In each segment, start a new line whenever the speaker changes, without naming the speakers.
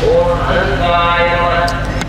ओम अनंताय नमः। ओम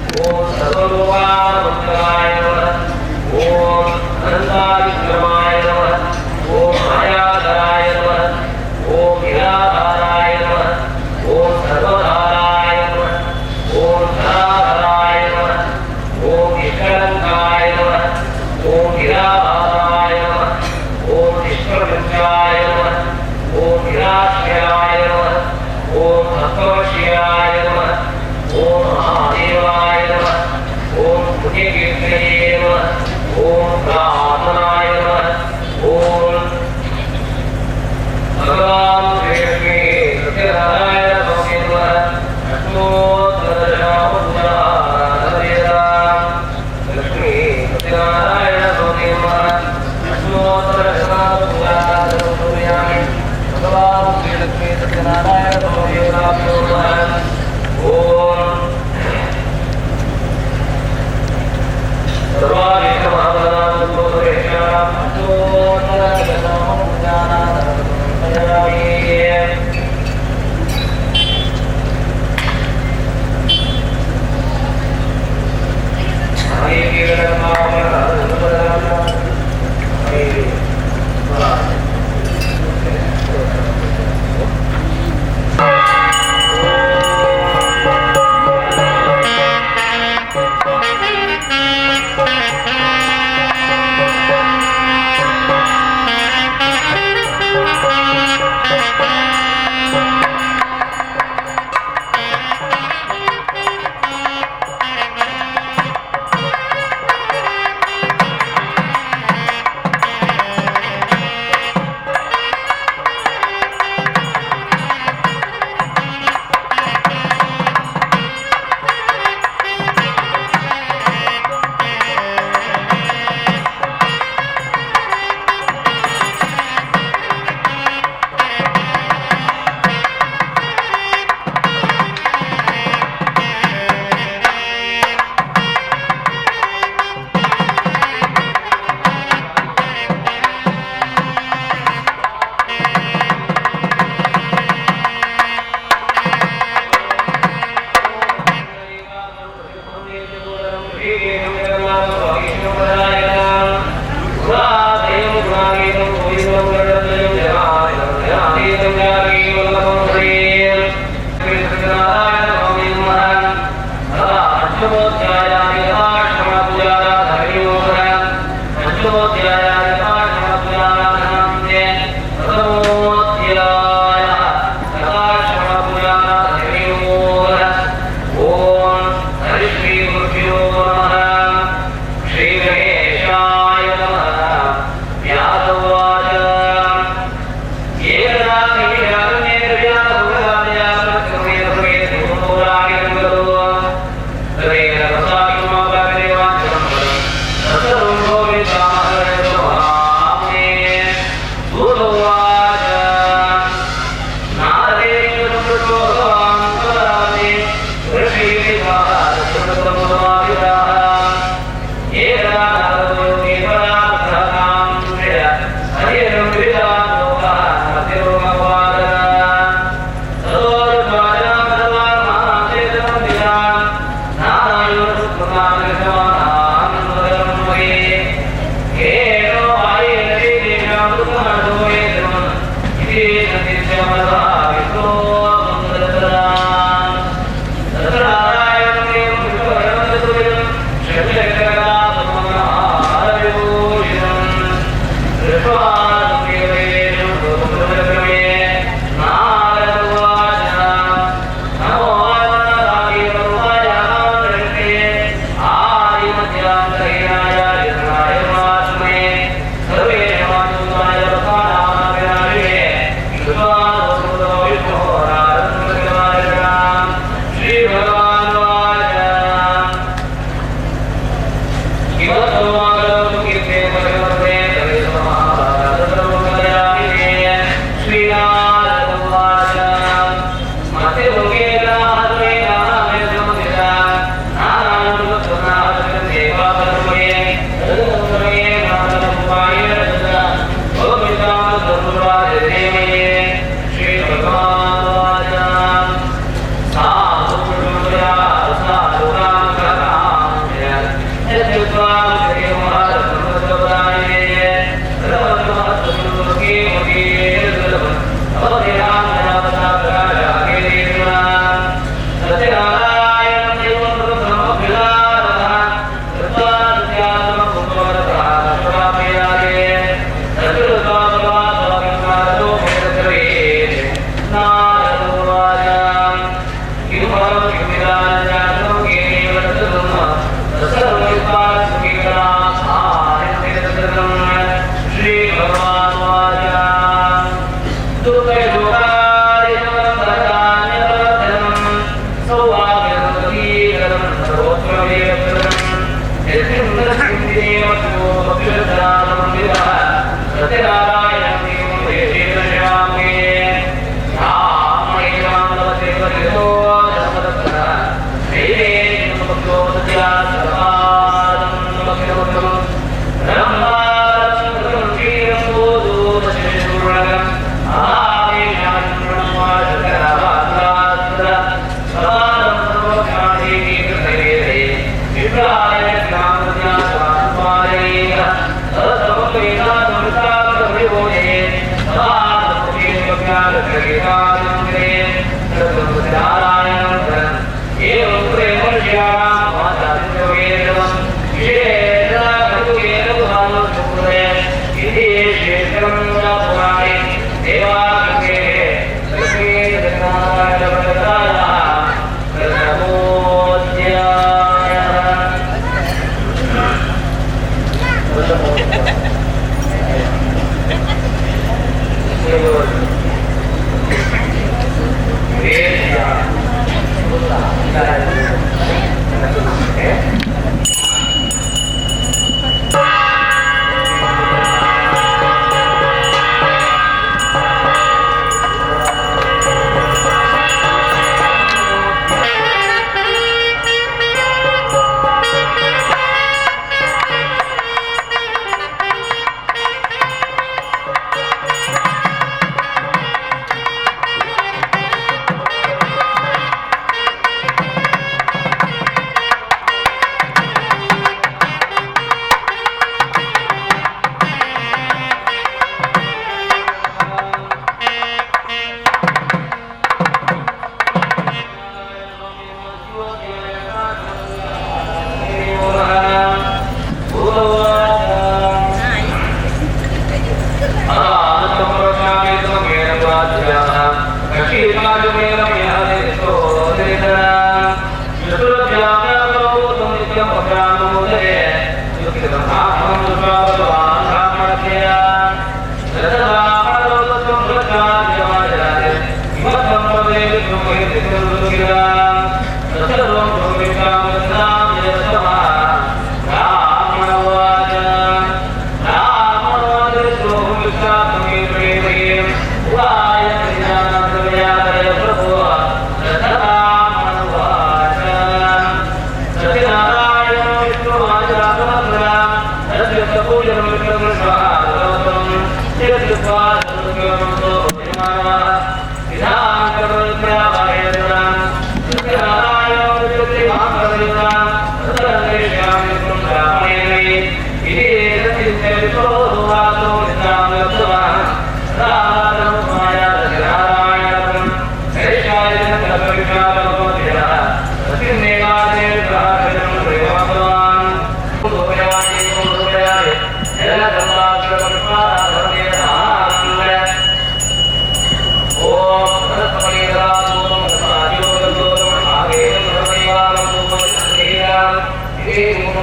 ओम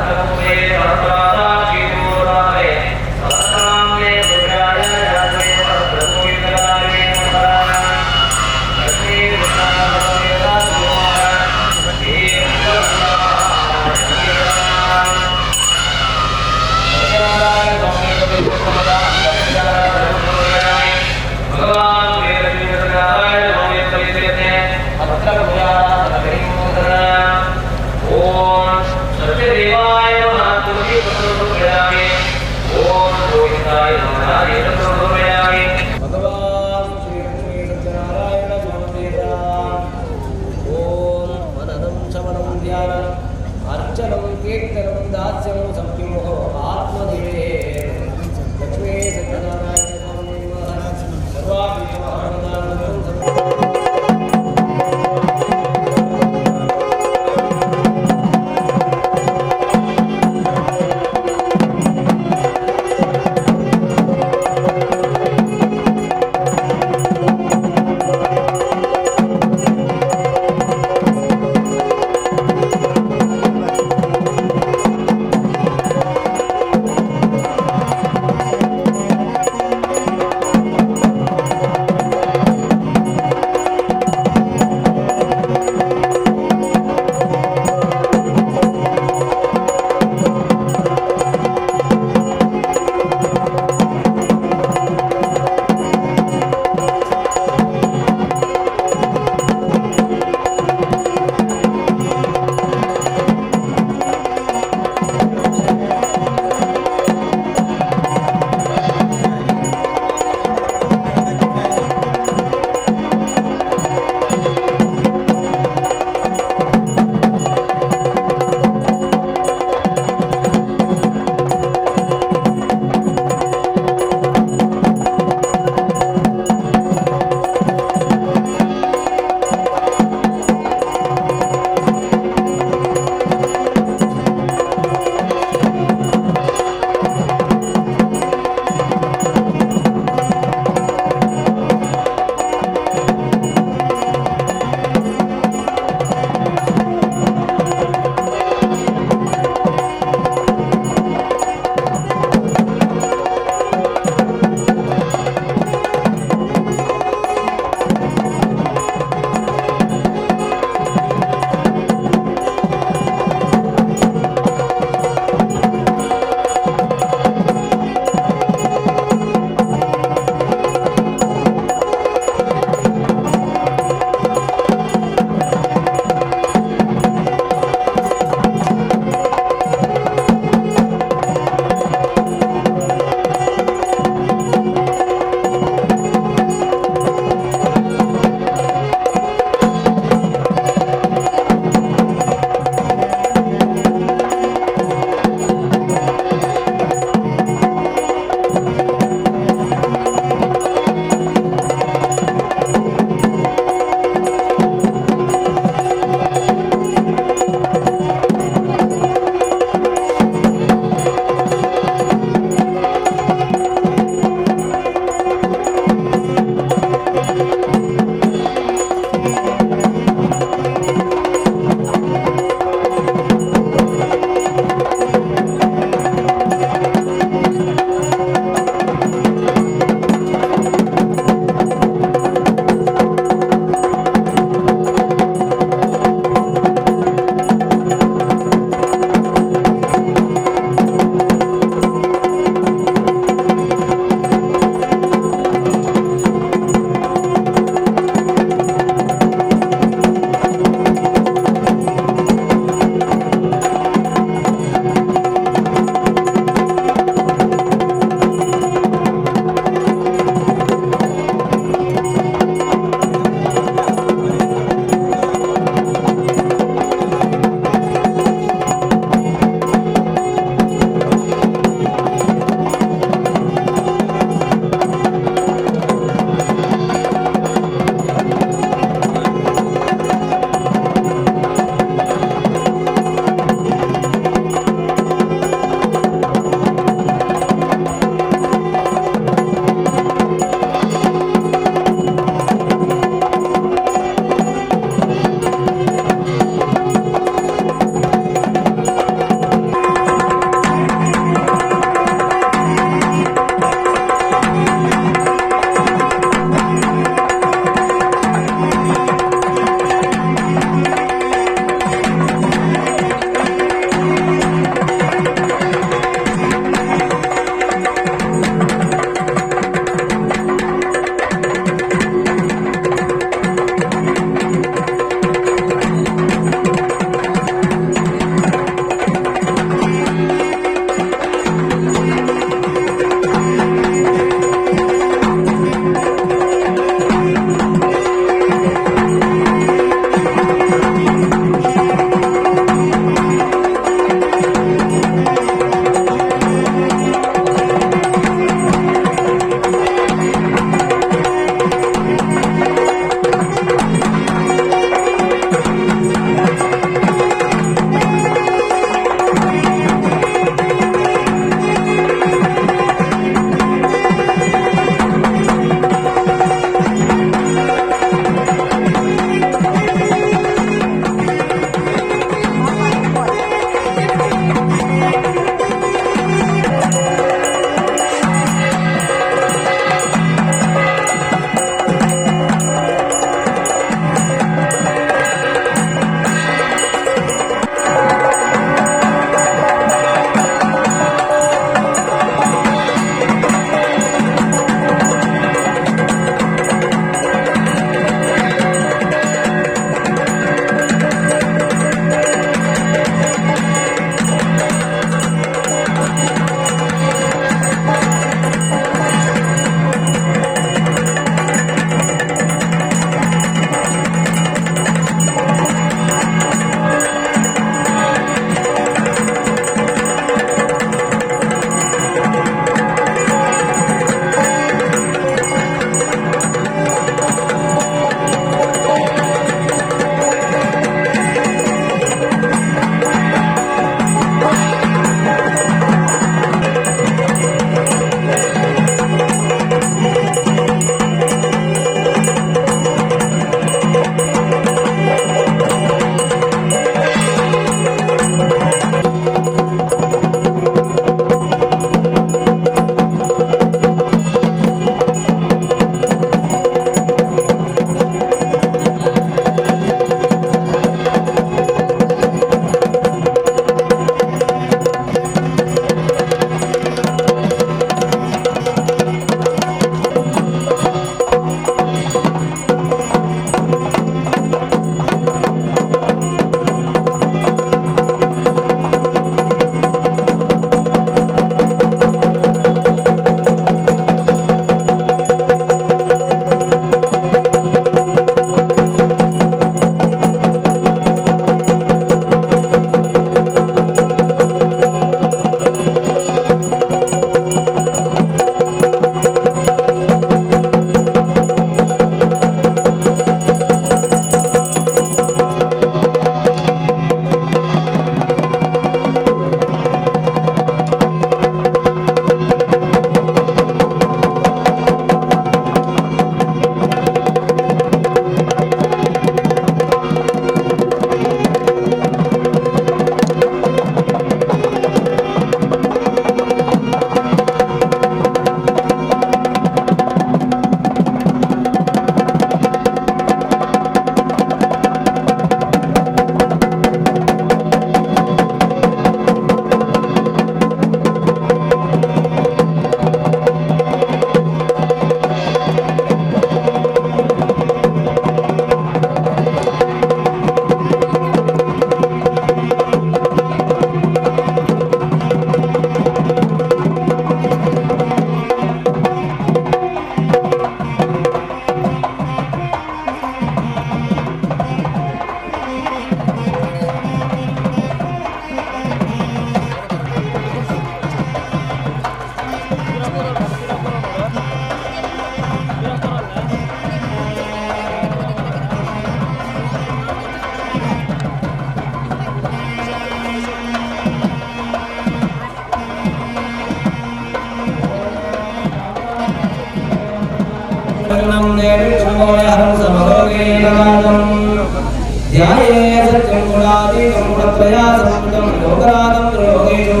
ध्याये सत्यं गुणातीतं गुणत्रया संयुतं लोकनाथं त्रिलोकेशं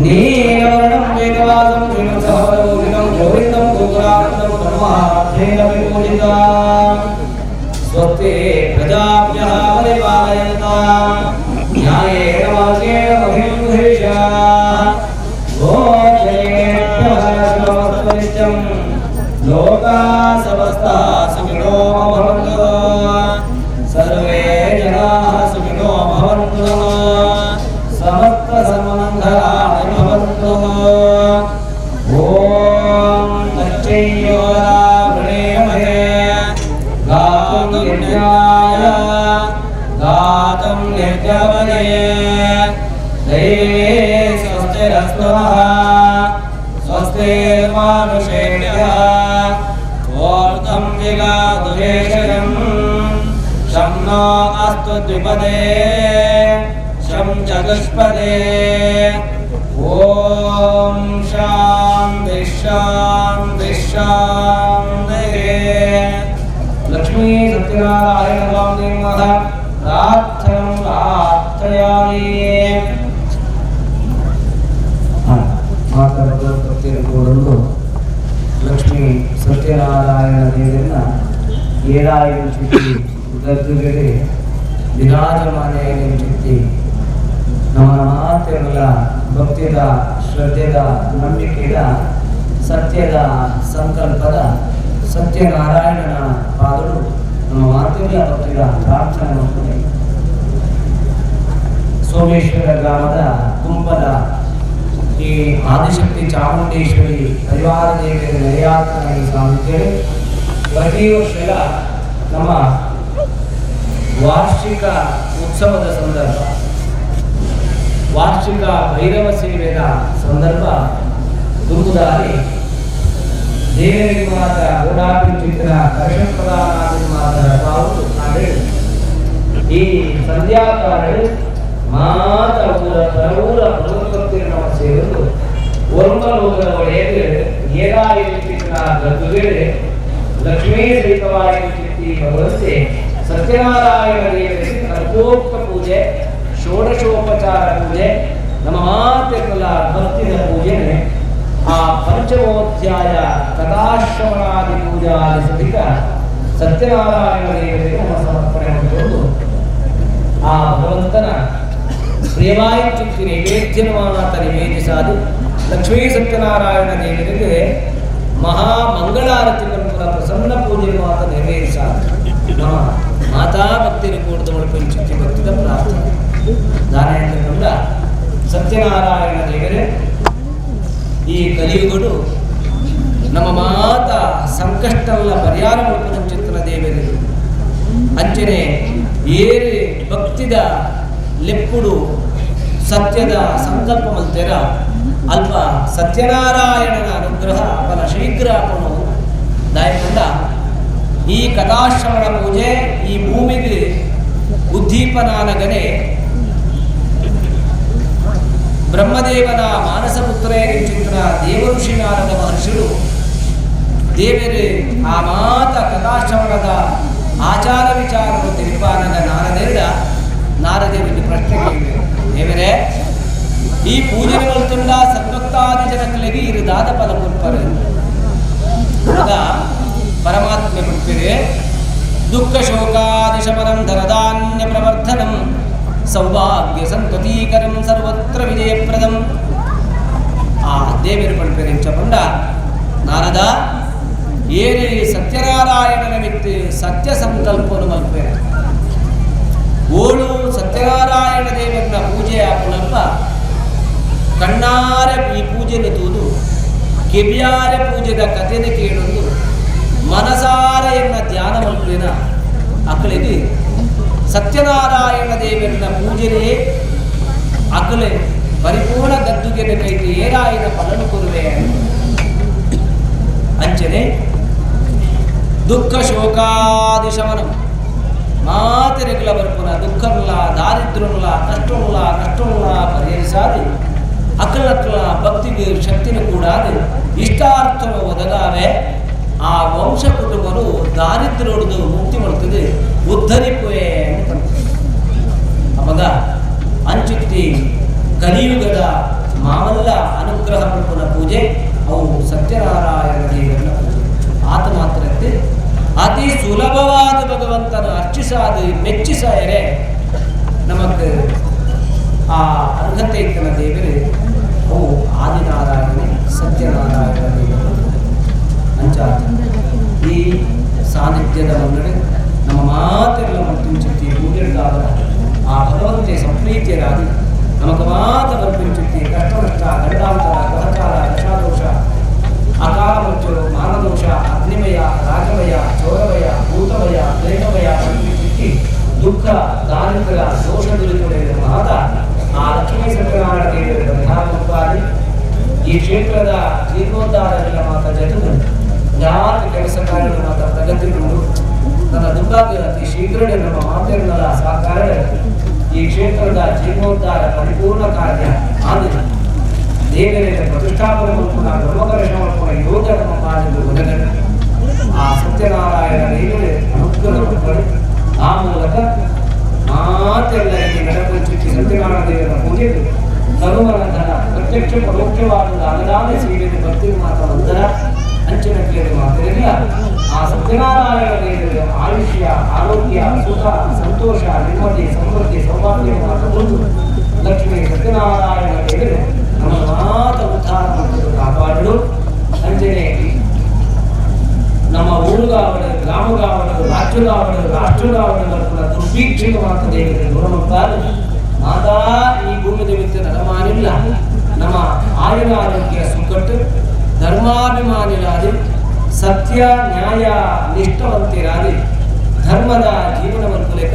नीलवर्णं वेदवासं श्रीमत्सहवरोहिणं गोविन्दं गोकुलानन्दं ब्रह्मार्थेन विपूजिताम् स्वस्ति प्रजाभ्यः परिपालयन्तां न्यायेन मार्गेण महीं महेशाः गोचरेभ्यः शुभमस्तु नित्यं लोकाः समस्ताः सुखिनो भवन्तु सर्वे जनाः सुखिनो भवन्तु समस्तसन्मङ्गलानि भवन्तु। ॐ तच्चय्योरावृणीमहे गातुं यज्ञाय गातुं यज्ञपतये दैवे स्वस्तिरस्तु नः स्वस्तिर्मानुषेभ्यः ऊर्ध्वं विगातुरेषयं शं नो अस्तु द्विपदे शं चतुष्पदे। ॐ शान्ति शान्ति शान्तिः। लक्ष्मी सत्यनारायण स्वामी नमः प्रार्थनं प्रार्थयामि। ಮಾತಾ ಭಗವತ್ಭಕ್ತಿಯರು ಲಕ್ಷ್ಮೀ ಸತ್ಯನಾರಾಯಣ ದೇವರನ್ನ ಏಳಾಯಿನ ಚಿತ್ತಿ ಗದ್ದುಗೆಡೆ ವಿರಾಜಮಾನೆಯ ಚಿತ್ತಿ ನಮ್ಮ ಮಾತೆಲ್ಲ ಭಕ್ತಿದ ಶ್ರದ್ಧೆದ ನಂಬಿಕೆಯ ಸತ್ಯದ ಸಂಕಲ್ಪದ ಸತ್ಯನಾರಾಯಣನ ಪಾದಗಳು ನಮ್ಮ ಮಾತೆಲ್ಲ ಭಕ್ತಿದ ಪ್ರಾರ್ಥನೆ ಮಾಡ್ತಾರೆ. ಸೋಮೇಶ್ವರ ಗ್ರಾಮದ ಕುಂಪದ ಈ ಆದಿಶಕ್ತಿ ಚಾಮುಂಡೇಶ್ವರಿ ಪರಿವಾರ ದೇವಿಯ ನೆಲೆಯಾತನ ಈ ಸಾನ್ನಿಧ್ಯದಲ್ಲಿ ಪ್ರತಿ ವರ್ಷದ ನಮ್ಮ ವಾರ್ಷಿಕ ಉತ್ಸವದ ಸಂದರ್ಭ, ವಾರ್ಷಿಕ ಭೈರವ ಸೇವೆಯ ಸಂದರ್ಭ ದುಂಬುದಾರಿ ದೇವರಿಗೆ ಮಾತ ಗೋಡಾಪಿ ಚಿತ್ರ ಕರ್ಷಪ್ರದಾನಾದಿ ಮಾತ ಪಾವು ಈ ಸಂಧ್ಯಾಕಾಲದಲ್ಲಿ ಮಾತ ಊರ ಪರವೂರ ಭಗವದ್ಭಕ್ತಿಯನ್ನು ಸೇರಿದು ಒರ್ಮಲೋಕದ ಒಡೆಯಗೆ ಏರಾಯಿನ ಗದ್ದುಗೆಡೆ ಲಕ್ಷ್ಮೀ ಸಹಿತವಾಗಿ ಚಿತ್ತಿ ಭಗವಂತೆ ಸತ್ಯನಾರಾಯಣ ದೇವರಿಗೆ ಕರ್ಪೋಕ್ತ ಪೂಜೆ, ಷೋಡಶೋಪಚಾರ ಪೂಜೆ, ನಮ್ಮ ಮಾತೆಗಳ ಭಕ್ತಿದ ಪೂಜೆ, ಆ ಪಂಚಮೋಧ್ಯಾಯ ಕಥಾಶ್ರವಣಾದಿ ಪೂಜಾದಿ ಸಹಿತ ಸತ್ಯನಾರಾಯಣ ದೇವರಿಗೆ ನಮ್ಮ ಸಮರ್ಪಣೆ ಮಾಡಿಕೊಂಡು ಆ ಭಗವಂತನ ಪ್ರಿಯವಾಯಿ ಚಿತ್ತಿ ನೈವೇದ್ಯನವಾದ ನಿವೇದಿಸಾದು ಲಕ್ಷ್ಮೀ ಸತ್ಯನಾರಾಯಣ ದೇವರಿಗೆ ಮಹಾಮಂಗಳಾರತಿ ಪುರ ಪ್ರಸನ್ನ ಪೂಜೆ ಮಾತ ನೆರವೇರಿಸಾದ ನಮ್ಮ ಮಾತಾ ಭಕ್ತಿನ ಕೂಡದವಳು ಪಂಚುತ್ತಿ ಭಕ್ತಿದ ಪ್ರಾರ್ಥನೆ ದಾನೇಂದ್ರಗೊಂಡ ಸತ್ಯನಾರಾಯಣ ದೇವರೇ, ಈ ಕಲಿಯುಗಡು ನಮ್ಮ ಮಾತ ಸಂಕಷ್ಟಲ್ಲ ಪರಿಹಾರ ಚಿತ್ತನ ದೇವರೇ ಅಂಚನೆ ಏರಿ ಭಕ್ತಿದ ಲೆಪ್ಪುಡು ಸತ್ಯದ ಸಂಕಲ್ಪ ಮಲ್ತೆರ ಅಲ್ಪ ಸತ್ಯನಾರಾಯಣನ ಅನುಗ್ರಹ ಫಲ ಶೀಘ್ರ ಅಪನು ದಾಯಕೊಂಡ ಈ ಕಥಾಶ್ರವಣ ಪೂಜೆ ಈ ಭೂಮಿಗೆ ಉದ್ದೀಪನಾನಗನೆ ಬ್ರಹ್ಮದೇವನ ಮಾನಸಪುತ್ರೇ ಚಿತ್ರ ದೇವಋಷಿ ನಾರದ ಮಹರ್ಷಿಗಳು ದೇವರೇ ಆ ಮಾತ ಕಥಾಶ್ರವಣದ ಆಚಾರ ವಿಚಾರವನ್ನು ತಿಳಿಪಾನಗ ನಾರದೇರ ನಾರದೇವರಿಗೆ ಪ್ರಶ್ನೆ ಕೇಳಿದೆ, ದೇವರೇ ಈ ಪೂಜೆ ಮಲ್ತುಂಡ ಸದ್ಭಕ್ತಾದಿ ಜನಗಳಿಗೆ ಇರುದಾದ ಫಲ ಕೊಡ್ತಾರೆ. ಆಗ ಪರಮಾತ್ಮೆ ಕೊಡ್ತೀರಿ ದುಃಖ ಶೋಕಾದಿಶಮನಂ ಧನಧಾನ್ಯ ಪ್ರವರ್ಧನಂ ಸೌಭಾಗ್ಯ ಸಂತತೀಕರಂ ಸರ್ವತ್ರ ವಿಜಯಪ್ರದಂ. ಆ ದೇವರು ಪಡ್ಪೇರೆ ಚಪಂಡ ನಾರದ ಏರಿ ಸತ್ಯನಾರಾಯಣನ ಮಿತ್ತು ಸತ್ಯ ಸಂಕಲ್ಪವನ್ನು ಮಲ್ಪೇರೆ ಓಳು ಸತ್ಯನಾರಾಯಣ ದೇವರನ್ನ ಪೂಜೆ ಆಪುನಲ್ಪ ಕಣ್ಣಾರೆ ಈ ಪೂಜೆನ ತೂದು ಕೆಬಿಯಾರೆ ಪೂಜೆದ ಕಥೆನ ಕೇಳೊಂದು ಮನಸಾರ ಎನ್ನ ಧ್ಯಾನ ಮಲ್ಪೇನ ಅಕಳಿಗೆ ಸತ್ಯನಾರಾಯಣ ದೇವರನ್ನ ಪೂಜೆನೇ ಅಕಲೆ ಪರಿಪೂರ್ಣ ಗದ್ದುಗೆನ ಕೈಗೆ ಏರಾಯಿನ ಫಲನು ಕೊರುವೆ. ಅಂಚನೆ ದುಃಖ ಶೋಕಾದಿಶಮನಂ ಮಾತೆರೆಗಳ ಬರ್ಪುನ ದುಃಖನುಲ ದಾರಿದ್ರ್ಯನುಲ ಕಷ್ಟನುಲ ನಷ್ಟನುಲ ಪರಿಹರಿಸಾದಿ ಅಕಲಕ್ಕಲ ಭಕ್ತಿಗೆ ಶಕ್ತಿನ ಕೂಡ ಇಷ್ಟಾರ್ಥವ ಒದಗಾವೆ. ಆ ವಂಶ ಕುಟುಂಬನು ದಾರಿದ್ರ್ಯೊಡ್ದು ಮುಕ್ತಿ ಮಾಡ್ತದೆ ಉದ್ಧರಿಪುವೆ ಅಂತ. ಅವಾಗ ಅಂಚುತ್ತಿ ಕಲಿಯುಗದ ಮಾಮಲ್ಲ ಅನುಗ್ರಹ ಪಡ್ಪುನ ಪೂಜೆ ಅವು ಸತ್ಯನಾರಾಯಣ ದೇವರನ್ನ ಪೂಜೆ. ಆತ ಮಾತ್ರಕ್ಕೆ ಅತಿ ಸುಲಭವಾದ ಭಗವಂತನ ಅರ್ಚಿಸಾದ ಮೆಚ್ಚಿಸಾಯರೆ ನಮಕ್ ಆ ಅರ್ಹತೆ ಇತ್ತನ ದೇವರು ಅವು ಆದಿನಾರಾಯಣನೇ ಸತ್ಯನಾರಾಯಣ ದೇವರು. ಅಂಚ ಈ ಸಾನ್ನಿಧ್ಯದ ಮಂಡಳಿ ನಮ್ಮ ಮಾತೆಲ್ಲ ಮಲ್ತಿಂಚುತ್ತಿ ಪೂಜೆಡ್ದಾವರ ಆ ಭಗವಂತೆ ಸಂಪ್ರೀತಿಯರಾಗಿ ನಮಕ ಮಾತ ಬರ್ಪಿಂಚುತ್ತಿ ಕಷ್ಟ ನಷ್ಟ ಗಂಡಾಂತರ ಗ್ರಹಚಾರ ದಶಾದೋಷ ಅಕಾಲ ಮೃತ್ಯು ಮಾನದೋಷ ಅಗ್ನಿಮಯ ರಾಜಮಯ ಚೋರಮಯ ಭೂತಮಯ ಪ್ರೇಮಮಯ ಬರ್ಪಿಂಚುತ್ತಿ ದುಃಖ ದಾರಿದ್ರ್ಯ ದೋಷ ದುರಿತುಳೆಯ ಮಾತ ಆ ಲಕ್ಷ್ಮೀ ಸತ್ಯನಾರಾಯಣ ದೇವರ ಪರಿಹಾರ. ಈ ಕ್ಷೇತ್ರದ ಜೀರ್ಣೋದ್ಧಾರಗಳ ಮಾತ ಜೊತೆಗೆ ಜಾತಿ ಕೆಲಸ ಕಾರ್ಯಗಳ ಮಾತ ಪ್ರಗತಿಗೊಂಡು ನನ್ನ ದುಂಬಾಗ ಅತಿ ಶೀಘ್ರವೇ ನಮ್ಮ ಮಾತೆಗಳ ಸಹಕಾರ ಈ ಕ್ಷೇತ್ರದ ಜೀರ್ಣೋದ್ಧಾರ ಪರಿಪೂರ್ಣ ಕಾರ್ಯ ಆಗಿದೆ. ದೇವರ ಪ್ರತಿಷ್ಠಾಪನೆ ಮಲ್ಪುನ ಬ್ರಹ್ಮಕಲಶ ಮಲ್ಪುನ ಯೋಗ ನಮ್ಮ ಪಾಲಿಗೆ ಒದಗಲಿ. ಆ ಸತ್ಯನಾರಾಯಣ ದೇವರು ಅನುಗ್ರಹ ಕೊಟ್ಟರು. ಆ ಮೂಲಕ ಮಾತೆಲ್ಲ ಇಲ್ಲಿ ನಡಪಂಚುತ್ತಿ ಸತ್ಯನಾರಾಯಣ ದೇವರ ಪೂಜೆಗೆ ತನುಮನ ಧನ ಪ್ರತ್ಯಕ್ಷ ಪರೋಕ್ಷವಾದ ಅನುದಾನ ಸೇವೆಗೆ ಭಕ್ತಿ ಮಾತ ಬಂದರ ಅಂಚಿನ ಕ್ರಿಯೆ ಮಾತಿರಲಿಲ್ಲ. ಆ ಸತ್ಯನಾರಾಯಣ ದೇವರ ಆಯುಷ್ಯ ಆರೋಗ್ಯ ಸುಖ ಸಂತೋಷ ನೆಮ್ಮದಿ ಸಮೃದ್ಧಿ ಸೌಭಾಗ್ಯ ಮಾತ ಬಂದು ಲಕ್ಷ್ಮೀ ಸತ್ಯನಾರಾಯಣ ದೇವರು ನಮ್ಮ ಮಾತ ಉದ್ಧಾರ ಮತ್ತು ಕಾಪಾಡಲು. ಅಂಚನೆ ನಮ್ಮ ಊರುಗಾವಡು ಗ್ರಾಮಗಾವಡು ರಾಜ್ಯಗಾವಡು ರಾಷ್ಟ್ರಗಾವಡು ಬರ್ಪುನ ದುರ್ಭಿಕ್ಷಿಕ ಮಾತ ದೇವರು ಗುಣಮಟ್ಟಾದ ಮಾತಾ ಈ ಭೂಮಿ ದೇವತೆ ನರಮಾನಿಲ್ಲ ನಮ್ಮ ಆಯುರ ಆರೋಗ್ಯ ಸುಖಟ್ಟು ಧರ್ಮಾಭಿಮಾನಿರಾದಿ ಸತ್ಯ ನ್ಯಾಯ ನಿಷ್ಠವಂತಿರಾದಿ ಧರ್ಮದ ಜೀವನ ಮಲ್ಪುಲೆಕ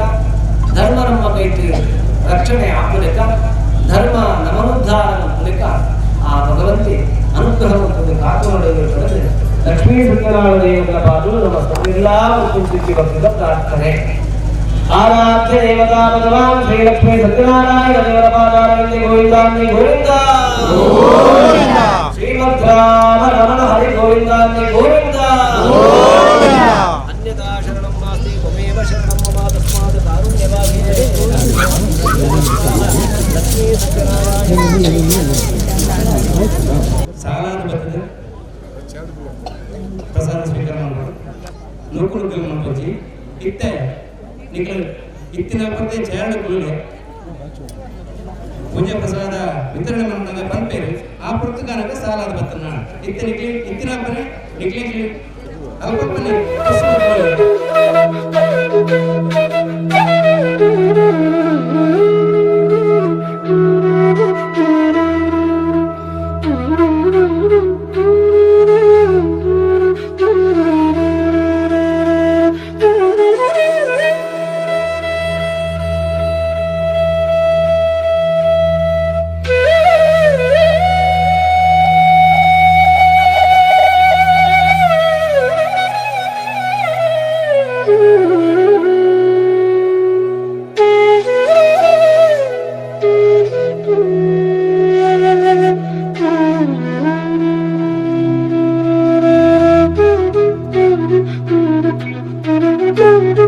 ಧರ್ಮ ನಮ್ಮ ಕೈಟ್ ರಕ್ಷಣೆ ಆಪುಲೆಕ ಧರ್ಮ ನಮನುದ್ಧಾರ ಮಲ್ಪುಲೆಕ ಆ ಭಗವಂತೆ ಅನುಗ್ರಹ ಮಲ್ಪುದು ಕಾತುನೊಡೆದು ಲಕ್ಷ್ಮೀ ಸತ್ಯನಾರಾಯಣ ದೇವರ ಪಾದವು ನಮ್ಮ ಸರ್ವೆಲ್ಲಾ ಭಕ್ತಿದ ಪ್ರಾರ್ಥನೆ. ಆರಾಧ್ಯ ದೇವತಾ ಭಗವಾನ್ ಶ್ರೀ ಲಕ್ಷ್ಮೀ ಸತ್ಯನಾರಾಯಣ ದೇವರ ಪಾದಾರವಿಂದ ಗೋವಿಂದಾನ್ನಿ ಗೋವಿಂದ ಶ್ರೀಮದ್ ರಾಮ ರಮಣ ಹರಿ ಗೋವಿಂದಾನ್ನಿ ಗೋವಿಂದ. ಅನ್ಯಥಾ ಶರಣಂ ನಾಸ್ತಿ ತ್ವಮೇವ ಶರಣಂ ಮಮ ತಸ್ಮಾತ್ ಕಾರುಣ್ಯಭಾವೇನ ಲಕ್ಷ್ಮೀ ಸತ್ಯನಾರಾಯಣ.
ಸಾಲಾದ ಬರ್ತದೆ ಪ್ರಸಾದ ಸ್ವೀಕಾರ ಮಾಡ್ಬೋದು ನುರುಕುಳು ಮಲ್ಪೊಚ್ಚಿ ಇತ್ತೆ ನಿಕ್ಲು ಇತ್ತಿನ ಪತ್ತೆ ಚೇರಣ ಕುಲ್ಲೆ ಪೂಜೆ ಪ್ರಸಾದ ವಿತರಣೆ ಮಾಡ್ದಾಗ ಪನ್ಪೇರು ಆ ಪುರ್ತುಗಾನಕ ಸಾಲಾದ ಬತ್ತನ ಇತ್ತೆ ನಿಕ್ಲಿ ಇತ್ತಿನ ಪನೆ ನಿಕ್ಲಿ ಅಲ್ಪಪ್ಪನೆ.
Thank you.